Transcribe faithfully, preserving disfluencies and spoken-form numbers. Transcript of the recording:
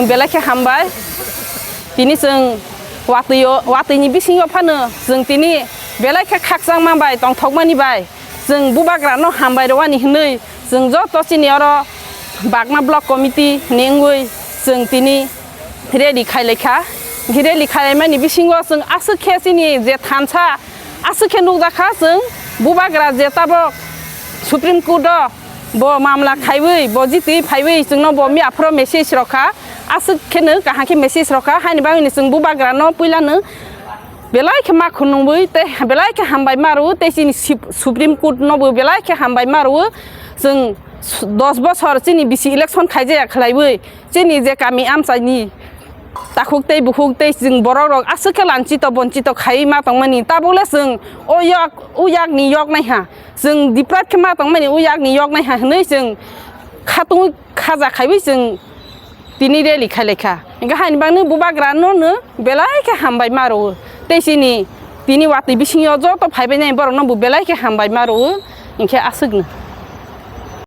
Belai khe hambai. Tini chwng watwi-o, watwini bisingo phano chwng tini belai khe khakchangma bai tongthokmani bai chwng bubagrano hambai rwani hwnwi chwng joto chini oro Bagma Block Committee ni wngwi chwng tini rally khailaikha. Rally khailaimani bisingo chwng aswk khe chini je thansa aswk khe nukjakha chwng bubagra je tabok Supreme Court o bo mamla khaiwi bo jitwi phaiwi chwngno bo miyaphoro message rokha. Aswk kheno kaham khe message rokha, haini bagwino chwng bubagrano puilano belai khe ma khunungwi tei belai khe hambai ma rwo tei chini sip-, Supreme Court no bo belai khe hambai ma rwo. Chwng dos bosor chini bisi election khaijaya khlaiwi chini je kami amchaini takhuk tei bukhuk tei chwng borok rok aswk khe lanchito bonchito khaiwi ma tongmani, tabukle chwng o yak, o yakni yoknaiha, chwng deprive khe ma tongmani o yakni yoknaiha hwnwi chwng khatungwi khaja khaiwi chwng tini rally khailaikha. Hwnkhe haini bagwi bubagrano no belai khe hambai ma rwo tei chini tini watwi bisingo joto phaibainai borokno bo belai khe hambai ma rwo, hinkhe aswkno.